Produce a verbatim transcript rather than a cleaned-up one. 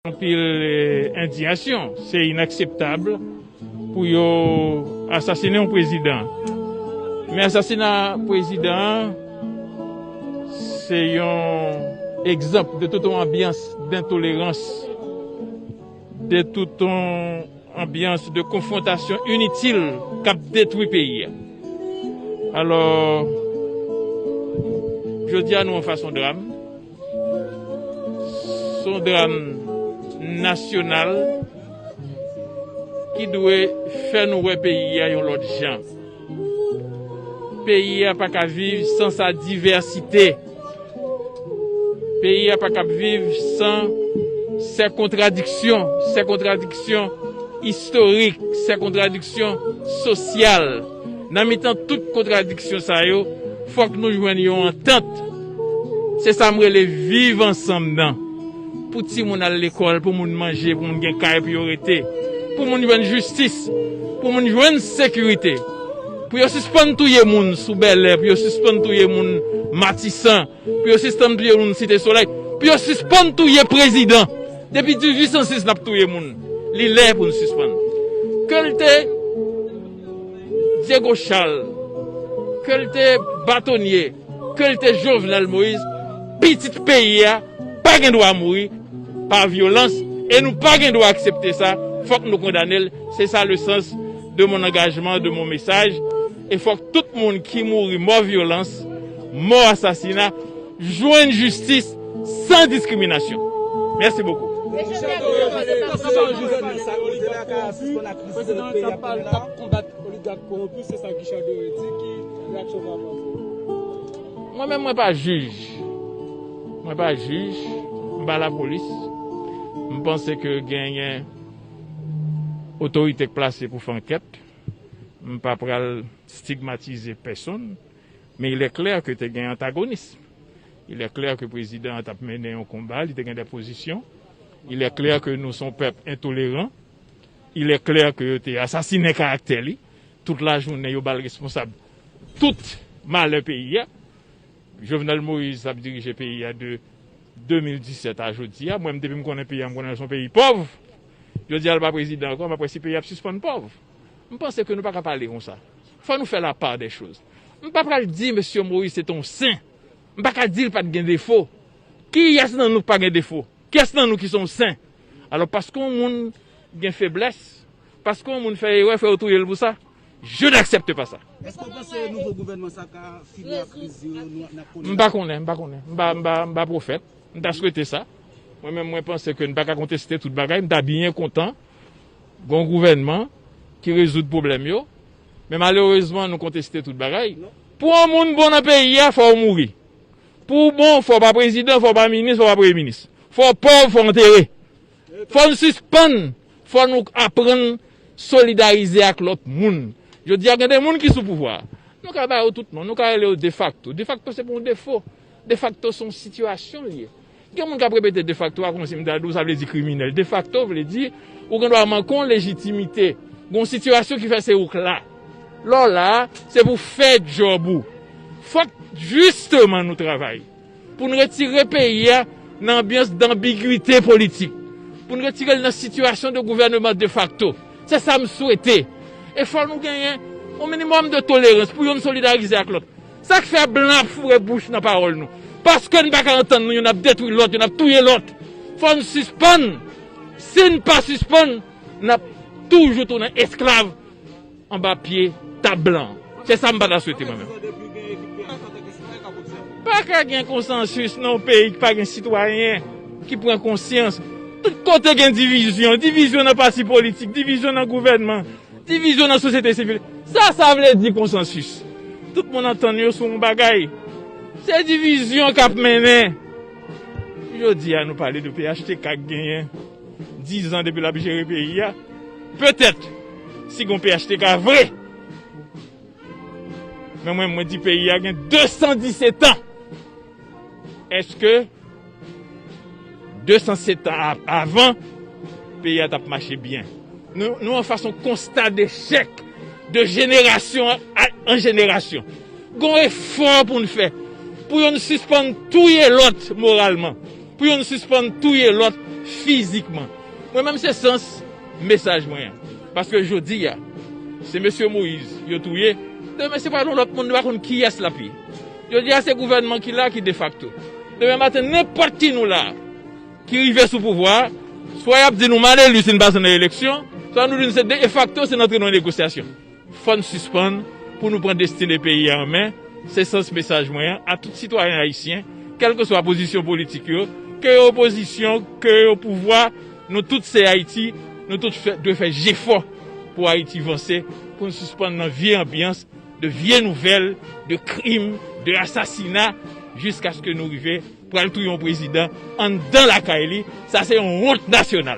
Anpil, eh, endiyasyon. Se inakseptab pou yo asasinen yon prezidan. Men asasina prezidan an, se yon egzanp de tout yon anbyans dentolerans, de tout yon anbyans de konfwontasyon initil k ap detwi peyi a. Alò, jodi a nou anfas yon dram. Se yon dram nasyonal ki dwe fè nou wè peyi a yon lòt jan. Peyi a pa ka viv san sa divèsite. Peyi a pa ka viv san sè kontradiksyon, sè kontradiksyon istorik, sè kontradiksyon sosyal. Nan mitan tout kontradiksyon sa yo, fòk nou jwenn yon antant. Se sa m rele viv ansanm nan. Pou timoun al lekòl, pou moun manje, pou moun gen kay pou yo rete, pou moun jwenn jistis, pou moun jwenn sekirite, pou yo sispann touye moun sou Bèlè, pou yo sispann touye moun Matisan, pou yo sispann touye moun Site Solèy, pou yo sispann touye prezidan. Depi dizuit san sis n ap touye moun. Li lè pou n sispann. Ke l te Diego Charles, ke l te Batonye, ke l te Jovenel Moïse, pitit peyi a pa gen dwa mouri pa vyolans, e nou pa gen dwa aksepte sa. Fòk nou kondane l. Se sa le sens de mon engagement, de mon message. E fòk tout moun ki mouri mò vyolans, mò asasina, jwenn jistis san diskriminasyon. Mèsi bokou. Prezidan t ap pale, t ap konbat oligak kowonpi, se sa Guichard Doré di. Ki reyaksyon w ap fè? Mwen menm, mwen pa jij. Mwen pa jij, m pa lapolis. M panse ke genyen otorite k plase pou fè ankèt. M pa pral stigmatize pèsonn, men il est clair que te gen antagonis. Il est clair que prezidan an t ap mennen yon konba, li te gen de pozisyon. Il est clair que nou se yon pèp entoleran. Il est clair que yo te asasinen karaktè li. Tout lajounen, yo ba l responsab tout malè peyi a. Jovenel Moïse ap dirije peyi a de de mil disèt a jodi a. Mwen, depi m konnen peyi a, m konnen l se yon peyi pòv. Jodi a, l pa prezidan ankò, m ap wè si peyi a ap sispann pòv. M panse ke nou pa ka pale konsa. Fò nou fè la part des choses. M pa pral di mesye Moïse se te yon sen. M pa ka di l pa t gen defo. Kiyès nan nou k pa gen defo? Kiyès nan nou ki se yon sen? Alò, paske yon moun gen feblès, paske yon moun fè erè, fò yo touye l pou sa? Je n'accepte pas ça. Èske w panse nouvo gouvènman sa ka fini ak kriz yo nou n ap konnen? M pa konnen, m pa konnen. M pa, m pa, m pa pwofèt. M ta swete sa. Mwen menm, mwen panse ke n pa ka konteste tout bagay. M ta byen kontan gen yon gouvènman ki rezoud pwoblèm yo. Men malerezman, nou konteste tout bagay. Pou yon moun bon nan peyi a, fò w mouri. Pou w bon, fò w pa prezidan, fò w pa minis, fò w pa premye minis. Fò w pòv, fò w antere. Fò n sispann, fò nou aprann solidarize ak lòt moun. Jodi a, gen de moun ki sou pouvwa a. Nou ka ba yo tout non, nou ka rele yo defakto. Defakto se pa yon defo. Defakto se yon sitiyasyon l ye. Gen moun k ap repete defakto a kòmsi m ta di w sa vle di kriminèl. Defakto vle di ou gen dwa manke yon lejitimite. Gen yon sitiyasyon ki fè se ou k la. Lè w la a, se pou w fè djòb ou. Fòk jisteman nou travay pou n retire peyi a nan anbyans danbigite politik, pou n retire l nan sitiyasyon de gouvèneman defakto. Se sa m swete. E fò nou genyen yon minimòm de tolerans pou youn solidarize ak lòt. Sa k fè blan ap foure bouch nan pawòl nou? Paske n pa ka antann nou, youn ap detwi lòt, youn ap touye lòt. Fò n sispann. Si n pa sispann, n ap toujou tounen esklav anba pye tab blan. Se sa m pa ta swete mwen menm. Pa ka gen konsansis nan yon peyi ki pa gen sitwayen ki pran konsyans. Tout kote gen divizyon, divizyon nan pati politik, divizyon nan gouvènman, divizyon nan sosyete sivil. Sa sa vle di konsansis? Tout moun antann yo sou yon bagay. Se divizyon k ap mennen. Jodi a nou pale de P H T K k genyen dizan depi l ap jere peyi a. Petèt, si gen yon P H T K vre. Men mwen, mwen di peyi a gen de san disèt an. Èske de san sèt an a- avan, peyi a t ap mache byen? Nou, nou anfas yon konsta dechèk de jenerasyon a- an jenerasyon. Gon efò pou n fè. Pou youn sispann touye lòt moralman. Pou youn sispann touye lòt fizikman. Mwen menm se sans mesaj mwen an. Paske jodi a, se mesye Moïse yo touye. Demen se pa yon lòt moun, nou pa konn kiyès l ap ye. Jodi a se gouvènman ki la ki defakto. Demen maten nenpòt ki nou la ki rive sou pouvwa a, swa y ap di nou m al eli si n pase nan eleksyon, swa nou di n se defakto si n antre nan negosyasyon. Fò n sispann pou nou pran destine peyi a an men. Se sans mesaj mwen an a tout sitwayen ayisyen, kèlkeswa pozisyon politik yo, ke yo opozisyon, ke yo pouvwa, nou tout se Ayiti, nou tout fè, dwe fè jefò pou Ayiti vanse, pou n sispann nan vye anbyans de vye nouvèl, de krim, de asasina, jiskaske nou rive pral touye yon prezidan anndan lakay li. Sa se yon wont nasyonal.